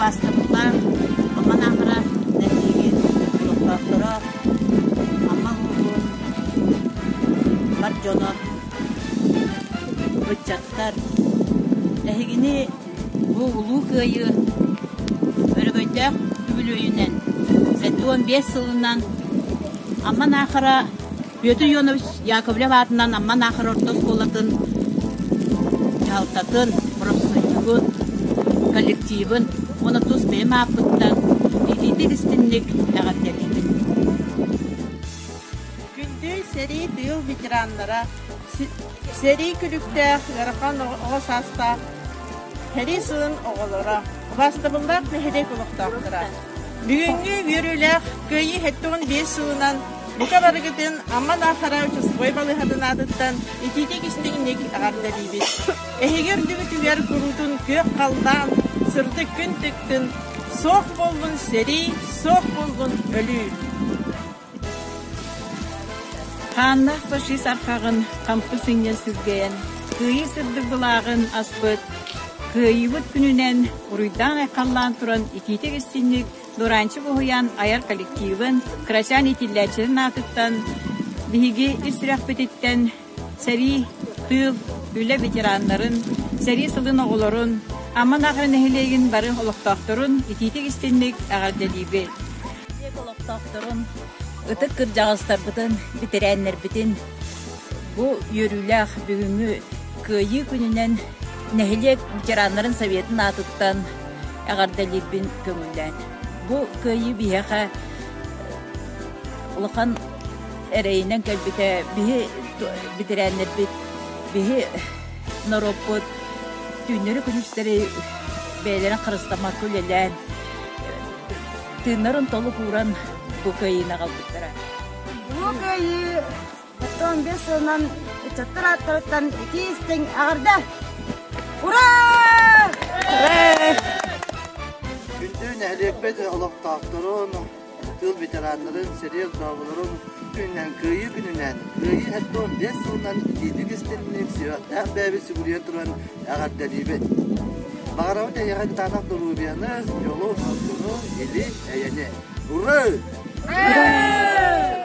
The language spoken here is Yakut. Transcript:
Убаастабыллаах Амма Наахара нэһилиэгин олохтоохторо, Амма улууһун бар дьоно, ыччаттар, эһигини бу Улуу Кыайыы өрөгөйдөөх үбүлүөйүнэн 75 сылынан Амма Наахара Петр Ионович Яковлев аатынан Амма Наахара орто оскуолатын дьаһалтатын, профсоюһун, коллективын уонна тус бэйэм ааппыттан итиитик истинник эҕэрдэлиибин. Күндү сэрии тыыл ветераннара, сэрии күлүктээх ыарахан оҕо саастаах сэрии сылын оҕолоро, убаастабыллаах нэһилиэк олохтоохторо. Бүгүҥҥү үөрүүлээх Кыайыы 75 сылынан Бука барыгытын Амма Наахара участковай балыыһатын аатыттан итиитик истиҥник эҕэрдэлиибит. Эһиги үрдүгүтүгэр куруутун күөх халлаан, сырдык күн тыктын, суох буоллун сэрии, суох буоллун өлүү! Хааннаах фашист архаҕын хампы сынньан сүргэйэн, кыайыы сырдык былааҕын аспыт Кыайыыбыт күнүнэн уруйдаан-айхаллаан туран итиитик истинник Дураанчык уһуйаан айар коллективын, кырачаан иитиллээччилэрин аатыттан биһиги ис сүрэхпититтэн сэрии, тыыл, үлэ ветераннарын, сэрии сылын оҕолорун, Амма Наахара нэһилиэгин бары олохтоохторун итиитик-истинник эҕэрдэлиибит. Нэһилиэк олохтоохторун, ытык кырдьаҕастарбытын, бэтэрээннэрбитин бу үөрүүлээх бүгүҥҥү Кыайыы күнүнэн нэһилиэк ветераннарын советын аатыттан эҕэрдэлиирбин көҥүллээн. Бу кыайыы биһиэхэ улахан эрэйинэн кэлбитэ. Биһи бэтэрээннэрбит, биһи норуоппут түүннэри-күнүстэри бэйэлэрин харыстаммакка үлэлээн, тыыннарын толук ууран бу кыайыыны аҕалбыттара. Бу кыайыы Оттон бес сылынан ыччаттар ааттарыттан итии истиҥ эҕэрдэ! Ура! Күндү нэһилиэкпит олохтоохторун, тыыл ветераннарын, сэрии огдооболорун күнүнэн, Кыайыы күнүнэн, Кыайыы 75 сылынан итиитик истинник, сүрэхтээх бэйэбит сүгүрүйэн туран эҕэрдэлиибит. Баҕарабыт эйиэхэ кытаанах доруобуйаны, дьолу, соргуну, или, эйэни. Ура! Ура!